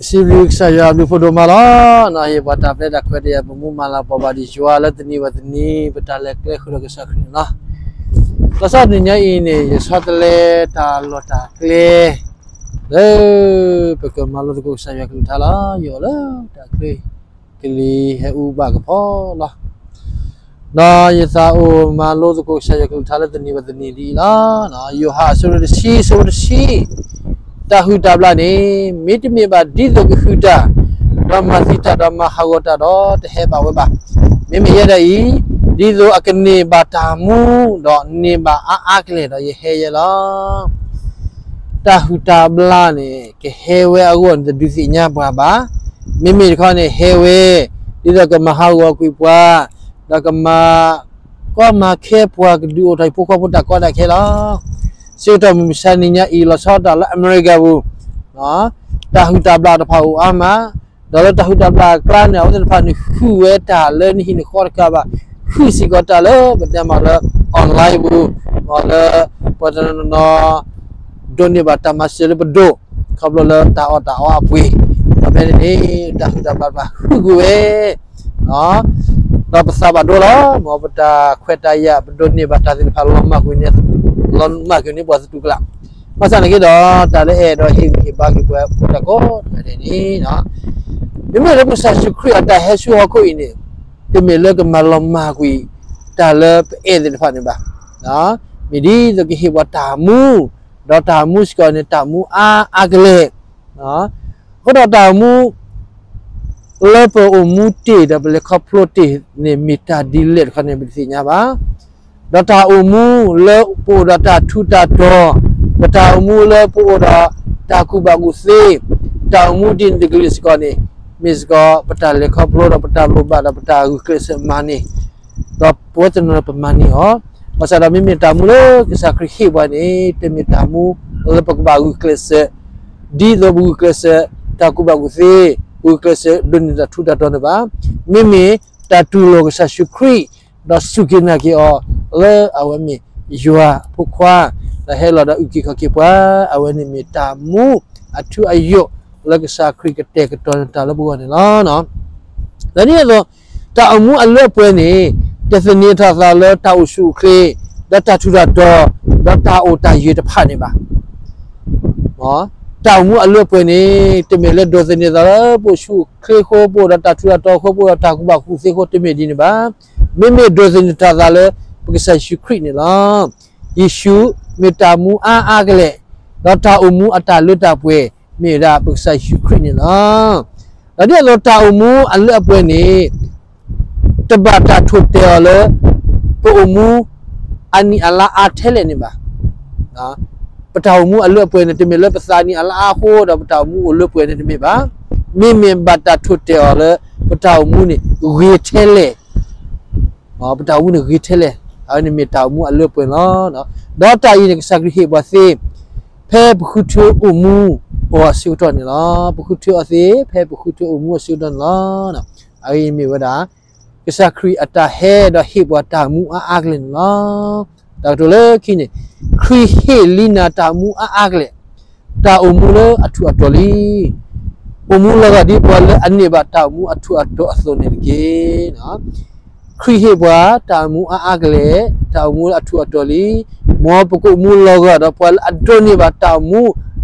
စံးဘျုးကစၢ်ယွၤအဘျုးဖးဒိၣ်မးလီၤ. ဟ့ၣ်ပှၤတၢ်ပျဲတၢ်ခွဲးတၢ်ယာ် ပမူမၤလၤကပီၤဘၣ်ဒံးယွၤလၢတနံၤဘၣ်တနံၤ ပတၢ်လဲၤကျဲဃုာ်ဒီးကစၢ်ခရံာ်န့ၣ်လီၤ. လီၤဆီဒၣ်တနံၤညါအံၤန့ၣ် ယဆီတလဲတၢ်လီၢ်တၢ်ကျဲ လၢပကမၤလိသကိးကစၢ်ယွၤကလုၢ်ကထါလီၤ. ယအိၣ်လၢတၢ်ချၢ ကလံၤဟဲအူဘၣ်ကဖီလီၤ. ဒီးယသးအိၣ်မၤလိသကိးကစၢ်ယွၤကလုၢ်ကထါလၢတနံၤဘၣ်တနံၤဒ်အံၤလီၤ. ယိၤဟၣ်အဆၢဒိၣ်တဆံ အဆၢဖိတဆံ, တၢ်ဟုၣ်တၢ်ဘျၣ်န့ၣ် မ့တမ့ၢ်ဘၣ်ဒ်သိးကဟုၣ်တၢ်, ဒီးမၤသံတၢ်ဒီးမၤဟးဂီၤတၢ်ဒီးတဟဲဘၣ်ဝဲဘၣ်. မ့မ့ၢ်ယဲဒၣ်အံၤ, ဒ်သိးအကန့ၢ်ဘၣ်တၢ်မူ, ဒီးန့ၢ်ဘၣ်အါအါကလဲာ်ဒီးယဟဲယဲလီၤ. တၢ်ဟုၣ်တၢ်ဘျၣ်န့ၣ် ကဟဲဝဲအဂီၢ်န့ၣ် တဒုးသ့ၣ်ညါပှၤဘၣ်. မ့မ့ၢ်တခီန့ၣ် ဟဲဝဲ ဒ်သိးကမၤဟးဂီၤကွံာ်ပှၤ, ဒီးကမၤကီမၤခဲပှၤ ကဒုးအိၣ်ထီၣ်ဟံၣ်ဖိဃီဖိတၢ်ကီတၢ်ခဲလီၤ. စ့ၢ်ကီးမုၢ်မဆါနံၤညါအံၤ လီၤဆီတၢ်လၢအမဲရကၤပူၤ, တၢ်ဟုၣ်တၢ်ဘျၣ်တဖၣ်အိၣ်အါမး, ဒီးလၢတၢ်ဟုၣ်တၢ်ဘျၣ်အကျါန့ၣ် အဝဲသ့ၣ်တဖၣ်န့ၣ် ဟုၣ်ဝဲတၢ်လၢနဟံၣ်နဃီတကးဘၣ်, ဟုၣ်စ့ၢ်ကီးတၢ်လၢပတဲမးလၢ online ပူၤ, မ်လၢပှၤတနီၤနီၤ ဒိးန့ၢ်ဘၣ်တၢ်မၤစၢၤလၢပဒိၣ် ခီဖျိလၢတၢ်အီၣ်တၢ်အီအပှ့ၤ, ဒီးဖဲန့ၣ်န့ၣ် တၢ်ဟုၣ်တၢ်ဘျၣ်တဖၣ်ဟုၣ်ကွံာ်ဝဲ, ဒီးပသးဘၣ်ဒိလီၤ. မ်ပတၢ်ခွဲးတၢ်ယာ် ပဒိးန့ၢ်ဘၣ်တၢ်သ့ၣ်တဖၣ် လီၤမၢ်ကွံာ်န့ၢ်, လီၤမၢ်ကွံာ်န့ၢ်ပှၤသတူၢ်ကလာ်, ဘၣ်ဆၣ်န့ၣ်က့ၤဒီး တၢ်လၢအဲၣ်ဒိးဟ့ၣ်ဂံၢ်ဟ့ၣ်ဘါက့ၤပှၤ ပှၤတၢ်ကီတၢ်ခဲန့ၣ်, မ့မ့ၢ်လၢပကစၢ်ယ့ၣ်ၡူးခရံာ်အတၢ်ဟဲဆူဟီၣ်ခိၣ်အံၤန့ၣ် တမ့ၢ်လၢကမၤလီၤမၢ်ကွံာ် တၢ်လၢပအဲၣ်သ့ၣ်တဖၣ်န့ၣ်ဘၣ်. မ့ၢ်ဒ်သိးကဟ့ၣ်ပှၤတၢ်မူ, ဒီးတၢ်မူစ့ၢ်ကီးန့ၣ် တၢ်မူအါအါကလဲာ်, အဃိဒီးတၢ်မူ လၢပအိၣ်မူတ့ၢ်ဒီးပလဲၤခီဖျိတ့ၢ်န့ၣ် မ့ၢ်တၢ်ဒ်လဲၣ်တခီန့ၣ် ပတသ့ၣ်ညါဘၣ်. ဒီးတၢ်အိၣ်မူလၢပအိၣ်ဒီးတၢ်ထူးတၢ်တီၤ, ပတၢ်အိၣ်မူလၢပအိၣ်ဒီးတၢ်ကူၣ်ဘၣ်ကူၣ်သ့, တၢ်အိၣ်မူဒ်န့ၣ်တကလုာ်စ့ၢ်ကီးန့ၣ်, မ့ၢ်စ့ၢ်ကီးပတၢ်လဲၤခီဖျိဒီးပတၢ်လိၣ်ဘၣ်ဒီးပတၢ်ဂုာ်ကျဲးစၢးမၤန့ၢ်, ဒီးပဝဲတနီၤပမၤန့ၢ်အီၤ, ဘၣ်ဆၣ်ဒီးမ့မ့ၢ်တၢ်မူလၢကစၢ်ခရံာ်ဟ့ၣ်ပှၤန့ၣ် တမ့ၢ်တၢ်မူလၢပကဘၣ်ဂုာ်ကျဲးစၢး ဒ်သိးပဂုာ်ကျဲးစၢး တၢ်ကူၣ်ဘၣ်ကူၣ်သ့, ပဂုာ်ကျဲးစၢးဒိးန့ၢ်တၢ်ထူးတၢ်တီၤန့ၣ်ဘၣ်. မ့မ့ၢ်တၢ်တူၢ်လိာ်ကစၢ်ယ့ၣ်ၡူးခရံာ်, ဒီးစူၢ်က့ၤနာ်က့ၤအီၤ လၢအဝဲမ့ၢ်ယွၤအဖိခွါ, ဒီးဟဲလီၤဒီးအုၣ်က့ၤခီၣ်က့ၤပှၤ, အဝဲန့ၣ်မ့ၢ်တၢ်မူအထူအယိာ် လၢကစၢ်ခရံာ်ကတဲာ်ကတီၤန့ၢ်တၢ်လၢပဂီၢ်န့ၣ်လီၤ. ဒီးဒ်န့ၣ်အသိး တၢ်အိၣ်မူအလၢအပှဲၤန့ၣ် တသန့ၤထီၣ်သးလၢတၢ်အိၣ်ဆူၣ်အိၣ်ချ့, ဒီးတၢ်ထူးတၢ်တီၤ, ဒီးတၢ်အိၣ်တၢ်ယၢၤတဖၣ်န့ၣ်ဘၣ်. တၢ်အိၣ်မူအလၢအပှဲၤန့ၣ် တမ့ၢ်လၢဒိးသန့ၤသးလၢပအိၣ်ဆူၣ်အိၣ်ချ့အဃိ, ပအိၣ်ဒီးတၢ်ထူးတၢ်တီၤအဃိ, ပအိၣ်ဒီးတၢ်ကူၣ်ဘၣ်ကူၣ်သ့အဃိ တမ့ၢ်ဒ်န့ၣ်ဘၣ်. မ့မ့ၢ်ဒိးသန့ၤထီၣ်သးလၢပကစၢ်ယ့ၣ်ၡူးခရံာ်န့ၣ်လီၤ. ယ့ၣ်ၡူးမ့ၢ်တၢ်မူအါအါကလဲာ်, ဒီးတၢ်အိၣ်မူအတၢ်လၢတၢ်ပှဲၤ မ့ၢ်ဝဲဒၣ်ပကစၢ်ယ့ၣ်ၡူးခရံာ်န့ၣ်လီၤ. ဒီးဒ်သိးတၢ်အိၣ်မူအလၢအပှဲၤန့ၣ် တဘၣ်တၢ်ထိၣ်တဲာ်အီၤလၢ ပအိၣ်မူအနံၣ်အလါအါထဲလဲၣ်န့ၣ်ဘၣ်. ပတၢ်အိၣ်မူအလၢအပှဲၤန့ၣ် တမ့ၢ်လၢပသးနံၣ်အလါအါအဃိဒီး ပတၢ်အိၣ်မူအိၣ်လၢပှဲၤန့ၣ်တမ့ၢ်ဘၣ်. မ့မ့ၢ်ဘၣ်တၢ်ထိၣ်တဲာ်အီၤလၢ ပတၢ်အိၣ်မူန့ၣ် ဂ့ၤထဲလဲၣ် ပတၢ်အိၣ်မူန့ၣ်ဂ့ၤထဲလဲၣ်, အဝဲန့ၣ်မ့ၢ်တၢ်အိၣ်မူအလၢအပှဲၤန့ၣ်လီၤ. ဒီးတၢ်အံၤန့ၣ် ကစၢ်ခရံာ်ဟ့ၣ်ပှၤသ့ ဖဲပဃုထၢအိၣ်မူအီၤအဆၢကတီၢ်န့ၣ်လီၤ. ပဃုထၢအီၤသ့ ဖဲပဃုထၢအိၣ်မူအဆၢကတီၢ်န့ၣ်လီၤ. အဂ့ၢ်မ့ၢ်ဝဲဒၣ် ကစၢ်ခရံာ်အတၢ်ဟဲဒီးဟ့ၣ်ပှၤတၢ်မူအါအါကလဲာ်န့ၣ်လီၤ. တၢ်ကတိၤလၢခံန့ၣ်, ခရံာ်ဟ့ၣ်လံနၤတၢ်မူအါအါကလဲာ်, တၢ်အိၣ်မူလၢအထူးအတီၤလံ. အိၣ်မူလီၤဂာ်ဒ်ပှၤလၢအန့ၢ်ဘၣ်တၢ်အိၣ်မူအထူးအတီၤအသိးန့ၣ်တက့ၢ်. ခရံာ်ဟ့ၣ်ပှၤတၢ်အိၣ်မူအါအါကလဲာ်, တၢ်အိၣ်မူလၢအထူးအတီၤလံ. မ်ပကအိၣ်မူလီၤဂာ်ဒီးပှၤလၢအဒိးန့ၢ်ဘၣ်တၢ်အိၣ်မူ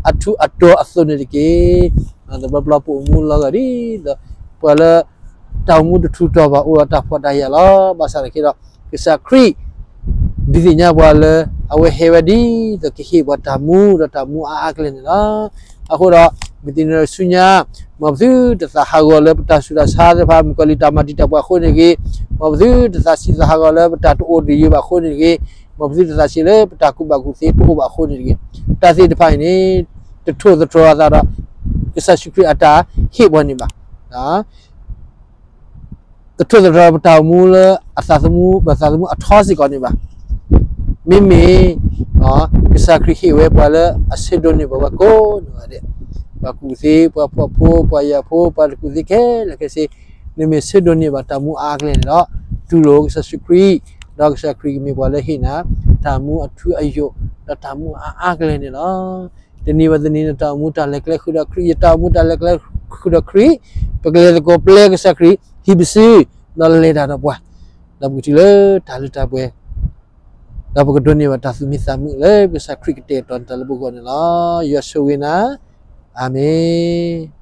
အထူးအတီၤအသိးန့ၣ်တက့ၢ်. တဘျီဘျီပအိၣ်မူလီၤဂာ်ဒ်သိး ပှၤလၢ တၢ်အိၣ်မူတထူးတီၤဘၣ် အိၣ်ဒီးတၢ်ဖှီၣ်တၢ်ယာ်လီၤ. ဘၣ်ဆၣ်သနာ်က့ဒီး ကစၢ်ခရံာ် ဒုးသ့ၣ်ညါပှၤလၢ အဝဲဟဲဝဲဒ်သိးကဟ့ၣ်ပှၤတၢ်မူဒီးတၢ်မူအါအါကလဲာ်န့ၣ်လီၤ. အဃိဒီး မုၢ်တနံၤဆူညါ မ်ပသုတသးဟးဂီၤလၢပတၢ်ဆူးတၢ်ဆါသ့ၣ်တဖၣ် မုၣ်ကီၤလံၢ်တၢ်မၤတံာ်တာ်ပှၤအဃိန့ၣ်တဂ့ၤ, မ်ပသုတသးဆံးသးဟးဂီၤလၢပတၢ်တအိၣ်တယၢၤဘၣ်အဃိန့ၣ်တဂ့ၤ, မ်ပသုတသးဆံးလၢပတၢ်ကူၣ်ဘၣ်ကူၣ်သ့တအိၣ်ဘၣ်အဃိန့ၣ်တဂ့ၤ, တၢ်သ့ၣ်တဖၣ်အံၤန့ၣ် တထိၣ်သတြီၤအသးဒီး ကစၢ်ယ့ၣ်ၡူးခရံာ်အတၢ်ဟ့ၣ်ပှၤန့ၣ်ဘၣ်. တထိၣ်သတြီၤပတၢ်အိၣ်မူလၢအသးသမူ ပသးသမူအထီစ့ၢ်ကီးန့ၣ်ဘၣ်. မ့မ့ၢ် ကစၢ်ခရံာ်ဟ့ၣ်ဝဲပှၤလၢအဆၢဒိးန့ၢ်ဘၣ်ဝဲကိးနီၢ်ဂၤဒဲး, ပှၤကူၣ်သ့, ပှၤဖှီၣ်ဖိ, ပှၤယာ်ဖိ, ပှၤတကူၣ်သ့ခဲလၢာ်ခဲဆ့, မ့မ့ၢ်ဆၢဒိးန့ၢ်ဘၣ်တၢ်မူအါအါကလဲာ်န့ၣ်ဒီး တူၢ်လိာ်ကစၢ်ယ့ၣ်ၡူးခရံာ်, ဒီးကစၢ်ခရံာ်ကမ့ၢ်ပှၤလၢဟ့ၣ်နၤ တၢ်မူအထူအယိာ် ဒီးတၢ်မူအါအါကလဲာ်န့ၣ်လီၤ. တနံၤဘၣ်တနံၤန့ၣ် တၢ်အိၣ်မူတၢ်လဲၤကျဲဃုာ်ဒီးခရံာ်, ယတၢ်အိၣ်မူတၢ်လဲၤကျဲ ဃုာ်ဒီးခရံာ်, ပကလဲၤသကိးပျဲကစၢ်ခရံာ်ဟံးပစု, ဒီးလဲၤတၢ်ဒီးပှၤ, ဒီးပကတုၤလၢတၢ်လၢတၢ်ပှဲၤ, ဒီးပကဒိးန့ၢ်ဘၣ်တၢ်သူၣ်မံသးမုာ်လၢကစၢ်ခရံာ်ကတဲာ်ကတီၤန့ၢ်တၢ်လၢပဂီၢ်န့ၣ်လီၤ. ယွၤဆိၣ်ဂ့ၤနၤ, အၤမ့ၣ်.